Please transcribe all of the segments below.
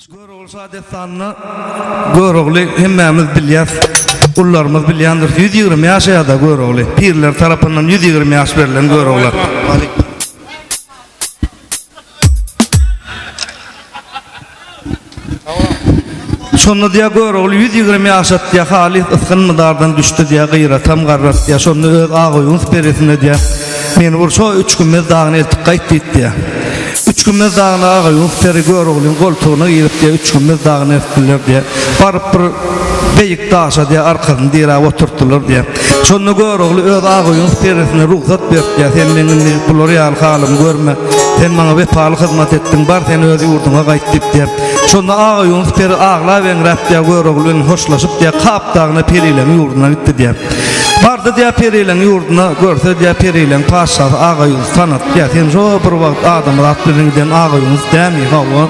Görogly şa dessanynda Görogly hemmämiz bilýäs, ullarymyz bilýändir. 120 ýaşaýar-da Görogly. Pirler tarapyndan 120 ýaş berlen Görogla. Şonda diýýär Görogly 120 ýaşat diýýär, halys ysgyn mydardan düşdi diýýär, gyratam garrat diýýär. Şonda öz Agaýunus perisine diýýär, meni bir şo Üçgümmez dagyna eltip gaýt diýip diýýär. Üçgümmez dagyna Agaýunus peri Göroglyň goltugyna girip diýýär, Üçgümmez dagyna eltdiler diýýär. Baryp bir beýik daşa diýýär, arkasyny diräp oturtdylar diýýär. Şonda Görogly öz Agaýunus perisine rugsat berip diýýär, sen meň indi bular ýaly halymy görme, sen maňa wepaly hyzmat etdiň, bar sen öz ýurduňa gaýt diýip diýýär. Şonda Agaýunus peri aglap-eňräp diýýär, Görogly bilen hoşlaşyp diýýär, Kap dagyna perileň ýurduna gitdi diýýär. Bardy diýýär perileň ýurduna, görse diýýär perileň patyşasy Agaýunus tanady diýýär, sen şo bir wagt adamzat bilen giden Agaýunus dämi? Hawa.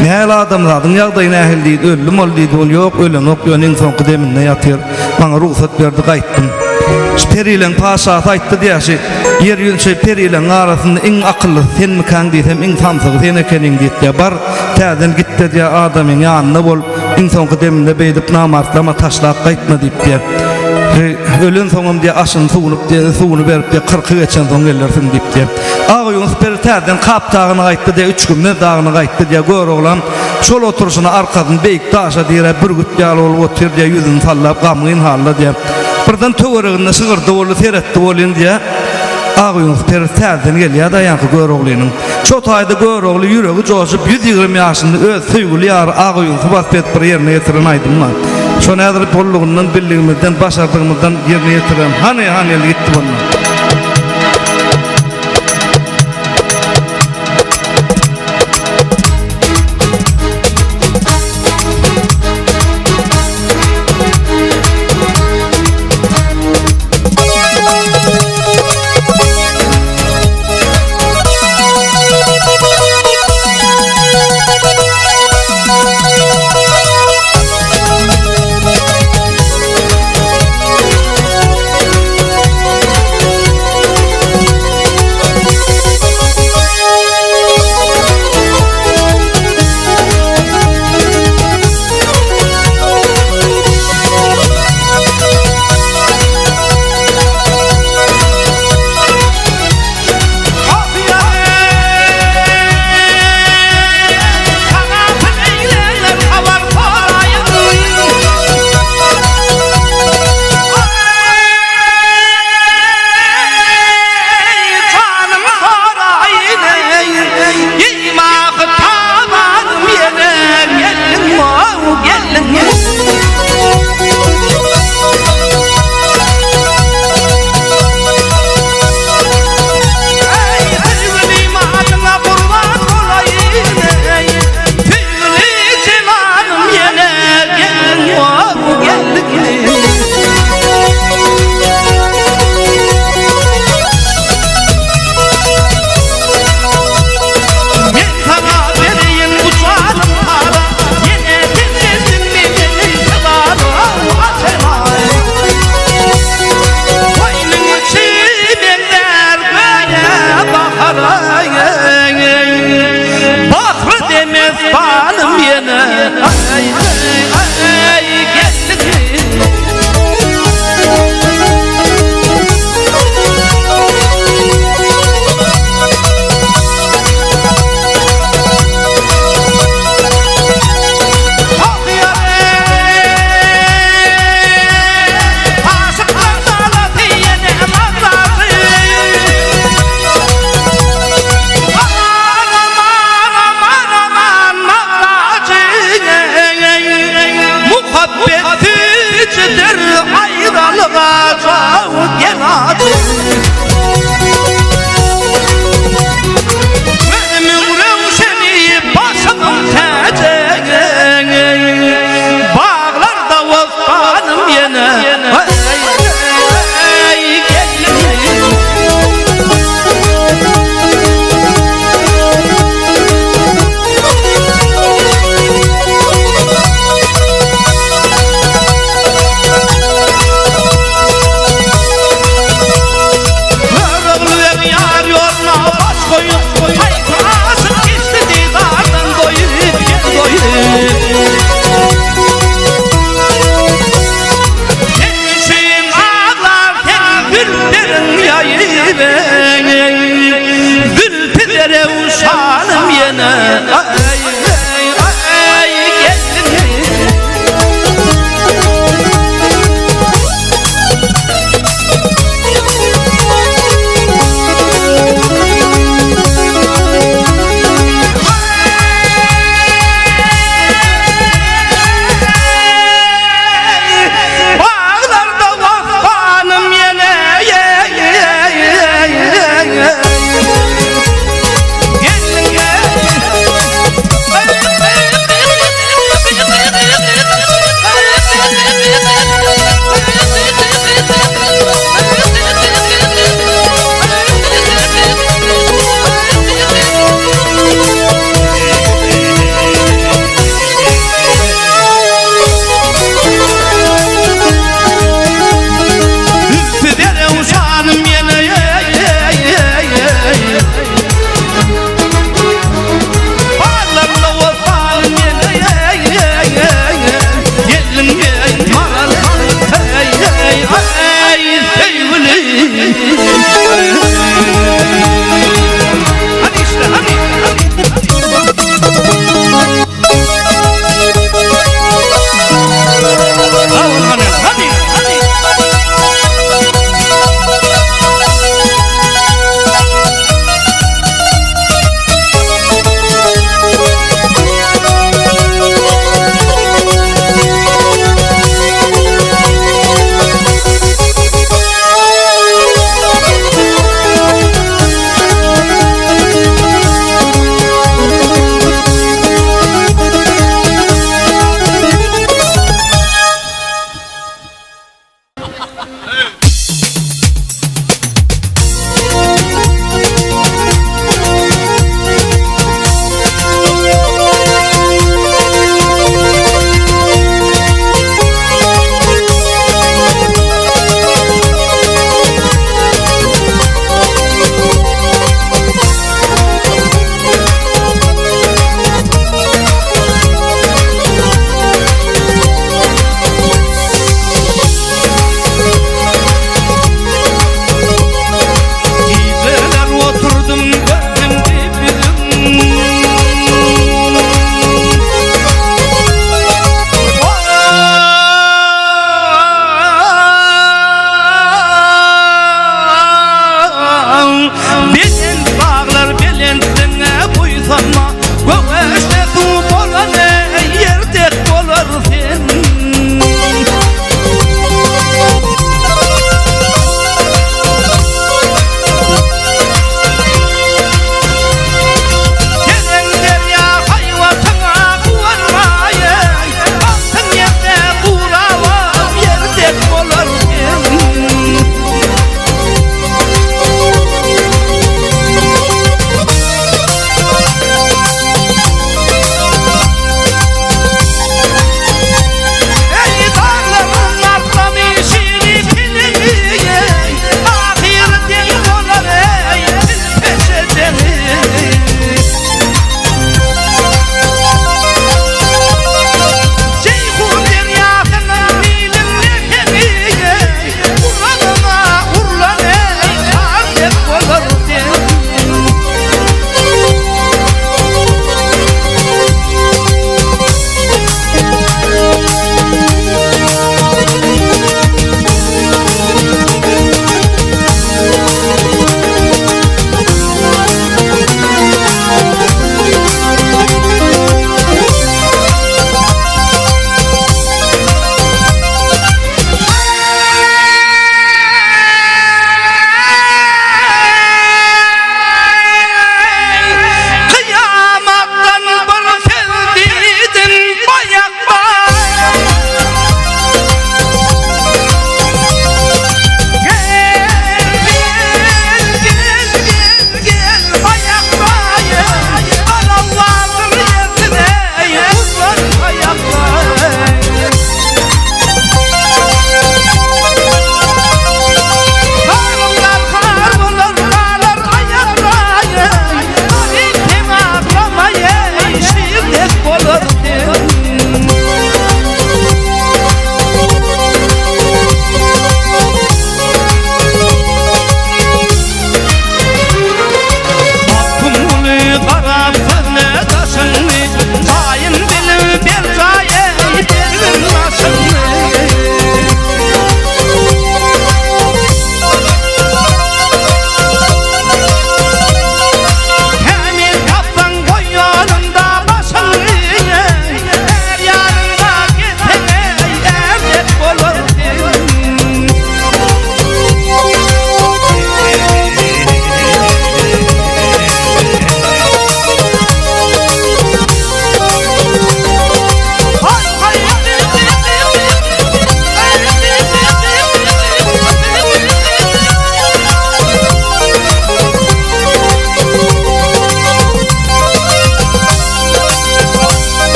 Nähili adamzadyň ýagdaýy nähili diýdi, öldüm ol diýdi, ol ýok, ölenok, ýöne iň soňky deminde ýatyr. Maňa rugsat berdi, gaýtdym. Şu perileň patyşasy aýtdy diýýär, şu ýer ýüzünde şu perileň arasynda iň akyllysy senmikäň diýsem, iň samsygy sen ekeniň diýip diýýär. Bar, täzeden git-de diýýär, adamyň ýanynda bol, iň soňky deminde beýdip namartlama, taşlap gaýtma diýip diýýär. Ölensoňam diýýär, aşyny suwunyp diýýär, suwuny berip diýýär, kyrky geçensoň gelersiň diýip diýýär. Agaýunus peri täzeden Kap dagyna gaýtdy diýýär, Üçgümmez dagyna gaýtdy diýýär, Göroglam Şol oturyşyna arkasyny beýik daşa diräp, bürgüt ýaly bolup otyr diýýär, ýüzüni sallap, gamgyn halda diýýär. Birden töwereginde şygyrdy boldy, seretdi welin diýýär, Agýunus peri täzeden gelýär-de ýaňky Göroglynyň. Şo taýda Görogly ýüregi joşup, 120 ýaşynda öz söýgüli ýary Agýunusy wasp edip bir ýerine ýetiren aýdym bar. Şony häzir bollugyndan, bildigimizden, başardygymyzdan ýerine ýetirelim. Hany, hany, indi gitdi bunda.